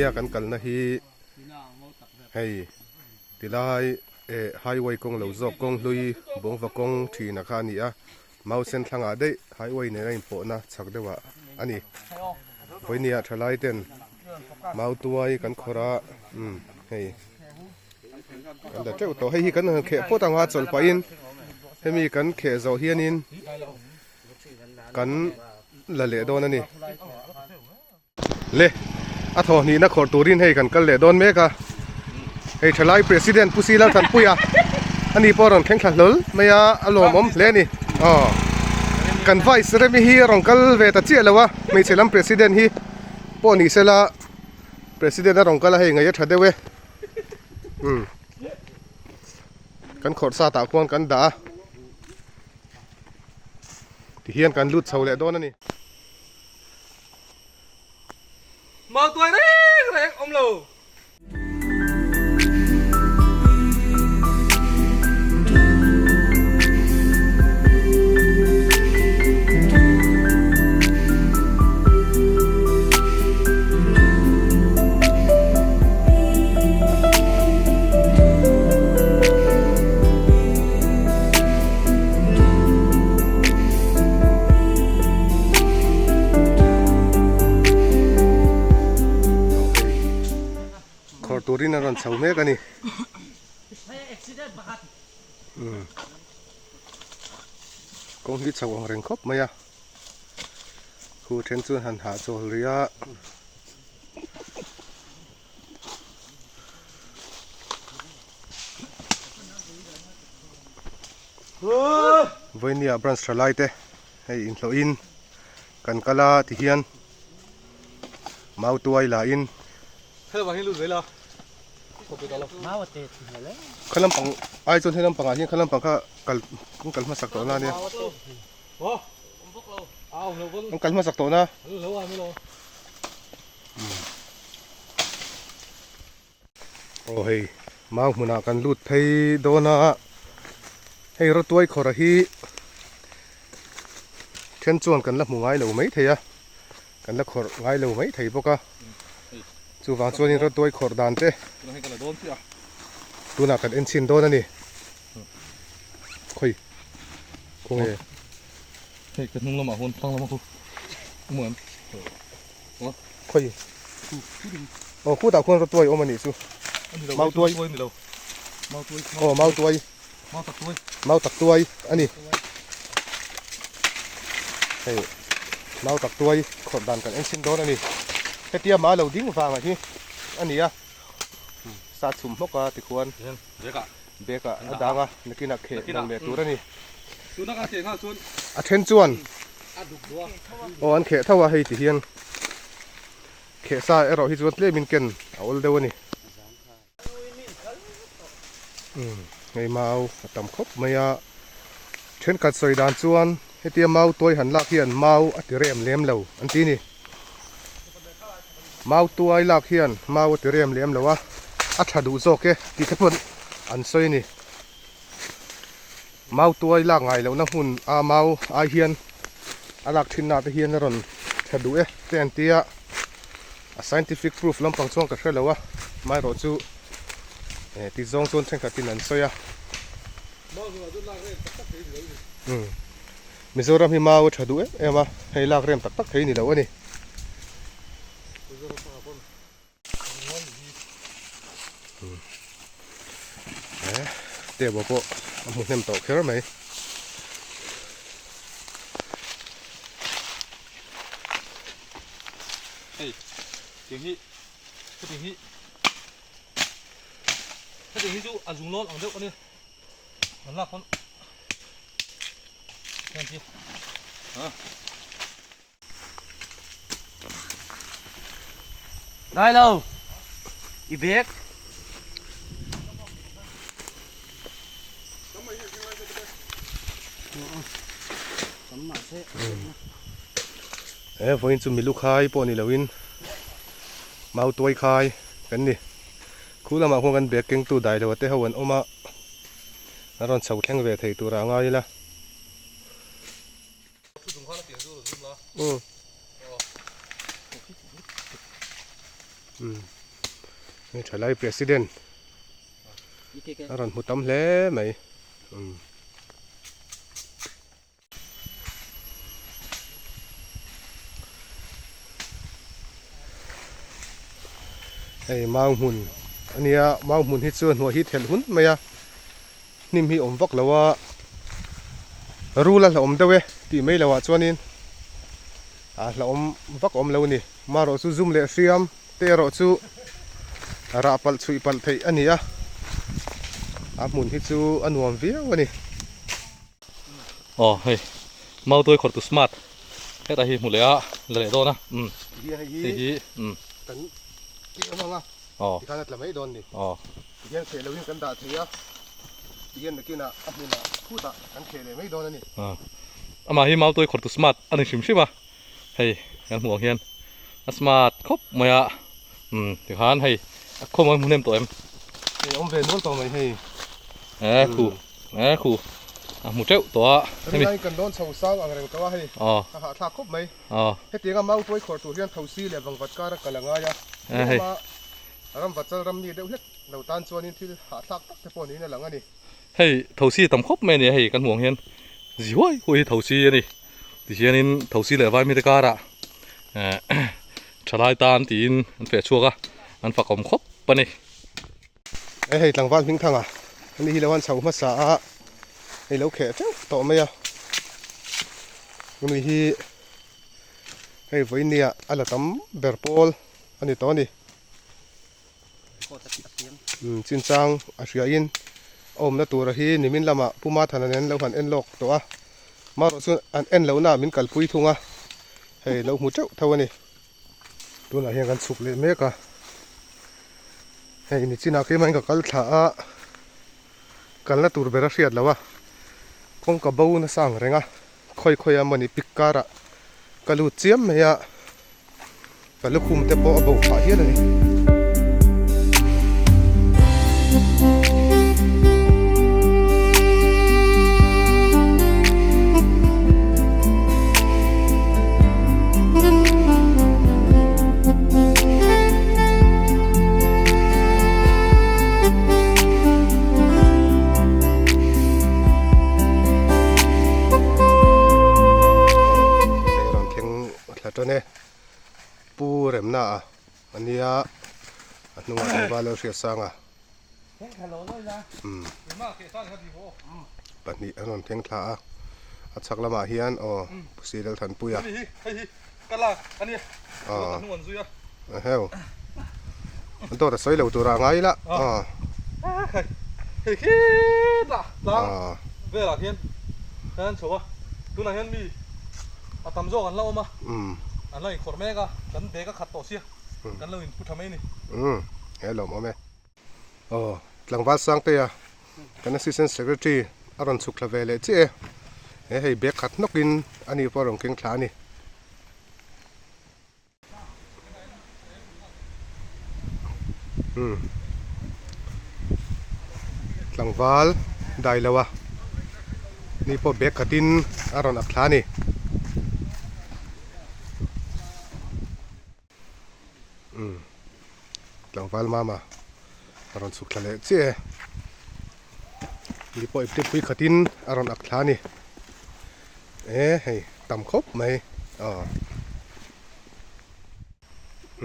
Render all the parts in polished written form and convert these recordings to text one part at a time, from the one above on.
Vawinia kan kalna hi hei tilai eh highway kawng lo zawk kawng hlui bawngva kawng thina kha a ni a Mausen thlangah daih highway nena inpawhna chhak deuhah a ni. Vawinia thalai ten mautuai kan khawrh a umm hei kan la teuh tawh hei hi kan han kheh phawt anga chawlh pahin hemi kan kheh zawh hianin kan la leh dawn a ni. Le, a thaw hnihna khawrh turin hei kan kal leh dawn mek a. Hei thalai President Pu Si Lalthanpuia ani pawh a rawn thleng thla hlawl mai a, a lawmawm hle a ni. Aw, kan Vice Remi hi a rawn kal ve ta chiah lo a, hmeichhe lam President hi pawh ni sela President a rawn kal a hei ngaih a tha deuh e. Umm, kan khawrh sa tah khuan kan dah a, tihian kan lut chho leh dawn a ni. Mau tuai reng reng awm lo. Khawrh turin a rawn chho mek a ni. Kawng hi chho ang reng khawp mai a. Khu then chuan han hahchawl rih a. Vawinia branch tha lai te hei inhlawh in kan kal a ti hian mau tuai la in kha lampang ai chuan he lampang ah hian kha lampang kha kal kan kal hmasak tawh na ania kan kal hmasak tawh na. Aw hei mau hmunah kan lut phei dawn a hei rawtuai khawrh hi then chuan kan la hmu ngai lo mai thei a kan la khawrh ngai lo mai thei bawk a chuvang chuanin rawtuai khawrh dan te tunah kan en chhin dawn a ni khawi khawnge hei ka hnung lamah huan thlang lamah khu muan Khawi? Aw khutah khuan rawtuai awm a nih chu. Mautuai. Aw mautuai. Mautak tuai a ni. Hei mautak tuai khawrh dan kan en chhin dawn a ni. Hetia ma lo ding vang a hi a ni a. Sa chhum hmawk a tikhuan bag ah a dang a nakinah kheh lo leh tur a ni. A then chuan Aw an kheh tho a hei ti hian kheh sa erawh hi chuan tlem in ken a awl deuh a ni. Umm hei mau a tam khawp mai a thenkhat sawi dan chuan hetia mau tuai han lak hian mau a ti rem lem lo an ti ni. Mau tuai lak hian mau a ti rem lem lo a a tha duh zawk e tih te pawh an sawi a ni. Mau tuai lak ngai lohna hmun a mau ai hian a lak thinna te hian a rawn tha duh e te an tia a scientific proof lampang chuan ka hre lo a amaherawh chu eh ti zawng chuan thenkhat in an sawi a umm Mizoram hi mau a tha duh em em a hei lak rem tak tak thei ni lo a ni. Table pawh a hmu hnem tawh kher mai. Hei tiang hi hetiang hi hetiang hi chu a zung lawn ang deuh a ni an lak pawn hian chi ha. Dai lo i bag. He vawiin chu milu khai pawh ni loin mautuai khai kan ni. Khu lamah khuan kan bag kengtu dai lo te ho an awm a, an rawn chho thleng ve thei turah a ngai ila. Hei thalai president a rawn hmu tam hle mai umm. Hei mau hmun a nia mau hmun hi chu hnuai hi thelh hun mai a hnim hi awm vak lo a rul a hlauhawm deuh e tih mai loh ah chuanin a hlauhawm vak awm lo a ni marawh chu zum leh hriam te erawh chu rah palh chhuih palh theih a ni a a hmun hi chu a nuam viau a ni. Aw hei Mautuai khawr tu smart hetah hi hmu leh a la leh dawn a umm hei hi umm kan tih awm ang a aw tikhan a tla mai dawn ni aw tihian kheh loin kan dah thei a tihian nakinah a hmunah khutah kan kheh leh mai dawn a ni. Aw amah hi Mautuai khawr tu smart a ni hrim hrim a hei kan hmuh ang hian a smart khawp mai a umm tikhan hei a khawm ang hmu hnem tawh em hei awm ve nual tawh mai hei e khu e khu a hmu teuh tawh a hemi rinai kan dawn chho sang ang reng tawh a hei aw a hahthlak khawp mai aw hetiang a mau tuai khawrh tur hian thosi leh vangvat kar a kal a ngai a e hei tlema ram vachal ram mi deuh hlek lo tan chuanin thil hahthlak tak te pawh niin a lang a ni hei thosi tam khawp mai a ni a hei kan hmuh ang hian zi huai huai hi thosi a ni. Tihianin thosi leh vaimite karah eh thalai tan tiin an feh chhuak a, an fakawm khawp a ni. He hei tlangval hming thang a, ani hi lo han chho hmasa a, hei lo kheh teuh tawh mai a, ani hi hei vawinia a la tam ber pawl a ni tawh a ni. Umm chinchang a hria in a awmna tura hi nimin lamah Pu Mathana nen lo han en lawk tawh a, marawh chu an en lohna ah min kalpui thung a, hei lo hmu teuh tho a ni. Tunah hian kan chhuk leh mek a, hei nichinah keimah in ka kal thla a, kalna tur ber a hriat loh a, kawngka bo nasa ang reng a, khawi khawi a mawni pik karah ka lut chiam mai a. Ka lukhum te pawh a bo phah hial a ni. Hei rawn thleng thla tan e. Pu Remna a a nia a hnungah tlangval lo hriat sang a umm pahnih an rawn thleng thla a a chhak lamah hian aw Pu Sirel Thanpuia aw eheu an dawt a sawi lo turah a ngai ila aw aw. Umm. An la inkhawrh mek a, kan bag a khat tawh sia, kan lo inpu tha mai a ni. Umm, he lawm awm e. Aw, tlangval Sangtea, kan Assistant Secretary a rawn chhuk thla ve leh chiah e. He hei bag khat hnawkin a ni pawh a rawn keng thla a ni. Umm, tlangval dai lo a ni pawh bag khatin a rawn ak thla a ni. Umm, tlangval mama a rawn chhuk thla leh chiah e. Ni pawh ipte pui khatin a rawn ak thla a ni. E hei tam khawp mai aw.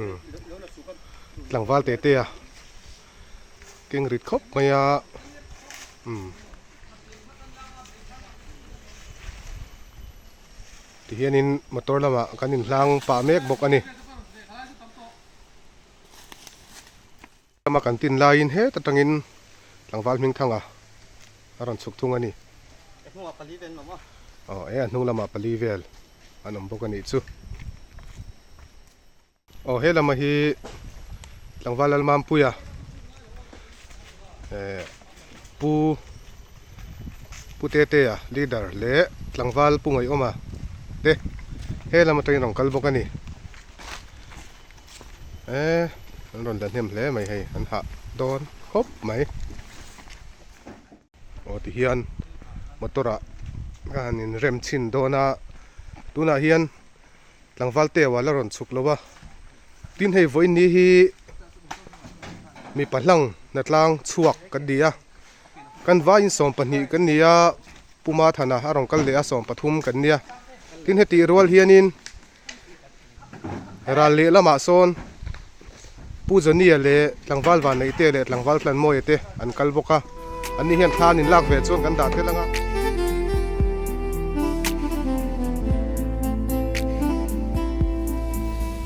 Umm tlangval te te a keng rit khawp mai a umm tihianin motor lamah kan inhlang pah mek bawk a ni. Lama kan tin laiin het atangin tlangval hming thanga a rawn chhuk thung a ni. Aw e a hnung lamah pali vel an awm bawk a nih chu. Aw he lama hi tlangval Lalmampuia eh Pu Pu Tetea leader leh tlangval Pu Ngaihawma te he lam atangin rawn kal bawk a ni. E an rawn la hnem hle mai hei an hah dawn khawp mai aw ti hian motor ah a han in rem chhin dawn a tunah hian tlangval teu ah la rawn chhuk lo a tin hei vawiin ni hi. Mipa hlang hnatlang chhuak kan ni a, kan vaiin 12 kan ni a, Puma Thana a rawn kal leh a 13 kan nia. Tin hetih rual hianin ral leh lamah sawn Pu Johnny-a leh tlangval Vanneihte leh tlangval Tlanmawia te an kal bawk a, anni hian thla an inlak ve chuan kan dah tel ang a.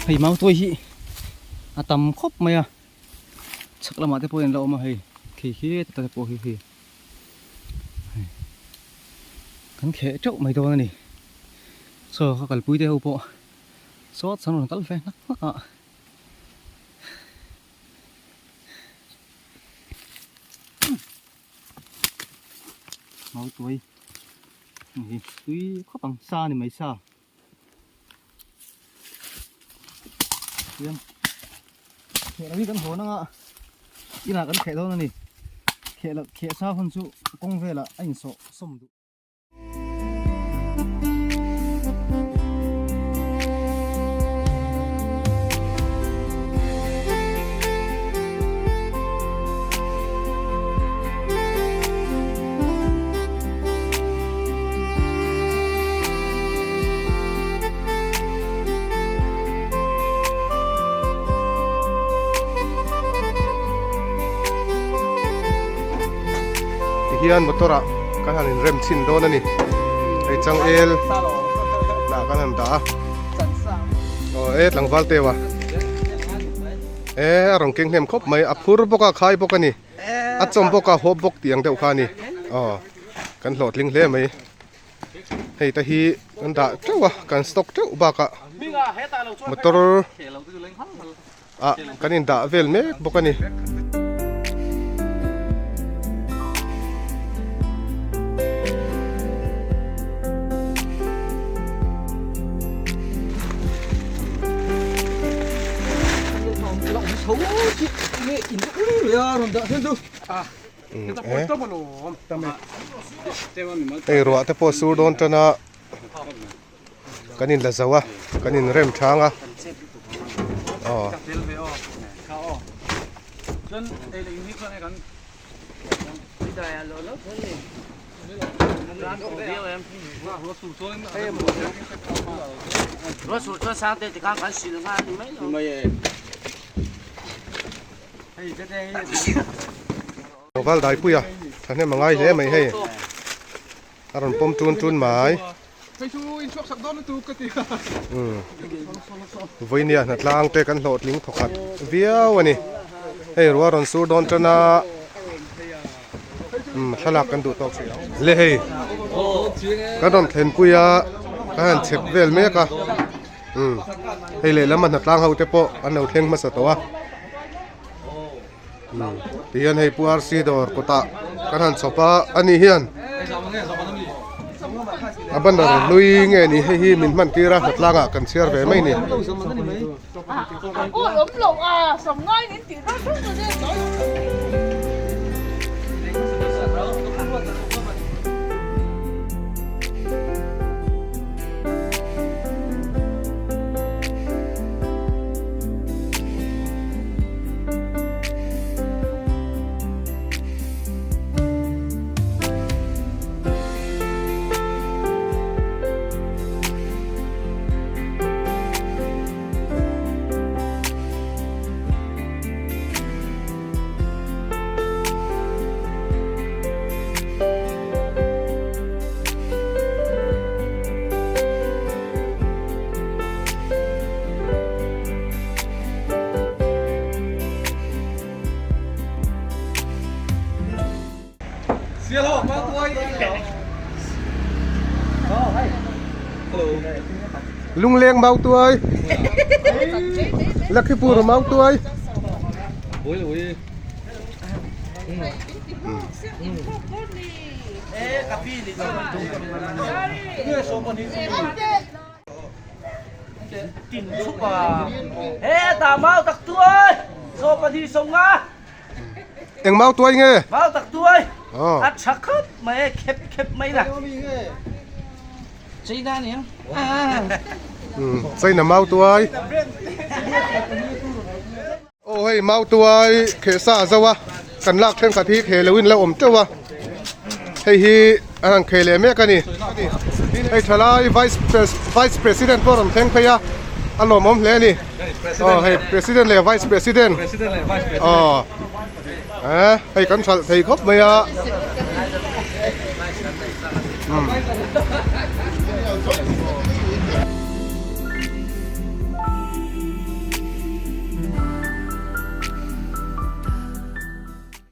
Hei Mautuai hi a tam khawp mai a, chhak lamah te pawhin an la awm a hei khi khi te pawh hi hei kan kheh teuh mai dawn a ni. Chaw ka kalpui te ho pawh sawt an rawn kal ve hnak hnak a. Mautuai hi tui khawp ang sa ni mai sa. Hian kheh lo hi kan hawn anga inah kan kheh dawn a ni. Kheh loh kheh sa hun chu kawng velah a insawh sawm duh. Tihian motor ah kan han inrem chhin dawn a ni hei changel lah kan han dah a aw e tlangval teu a e a rawn keng hnem khawp mai a phur bawk a khai bawk a ni a chawm bawk a hawp bawk tih ang deuh kha a ni aw kan hlawhtling hle mai. Hei te hi kan dah teuh a kan stock teuh bakah motor ah kan in dah vel mek bawk a ni. Hei ruah te pawh sur dawn tan a kan in la zo a kan in rem thang a aw. Val daipui a thahnem a ngai hle mai hei a rawn pawm tun tun mai vawinia hnatlang te kan hlawhtling thawkhat viau a ni hei ruah rawn sur dawn tan a thlalak kan duh tawk hrih ang le hei kan rawn thlenpui a kan han chhep vel mek a. Umm hei lehlam a hnatlang ho te pawh an lo thleng hmasa tawh a umm tihian hei pu RC dawr kawtah kan han chhawp a ani hian a banner hlui nge ni hei hi min hman tir a hnatlang ah kan chhiar ve mai ni. Lungleng mau tuai Lakhipur mau tuai Eng mau tuai nge? Mau tak tuai. A tha khawp mai e, khep khep mai na. China ni ang. China mau tuai. Aw hei mautuai khehsa a zo a kan lak thenkhat hi kheh loin la awm teuh a hei hi an han kheh leh mek a ni hei thalai vice vice president pawh a rawn thleng phei a a lawmawm hle a ni aw hei president leh vice president aw eh hei kan hralh thei khawp mai a.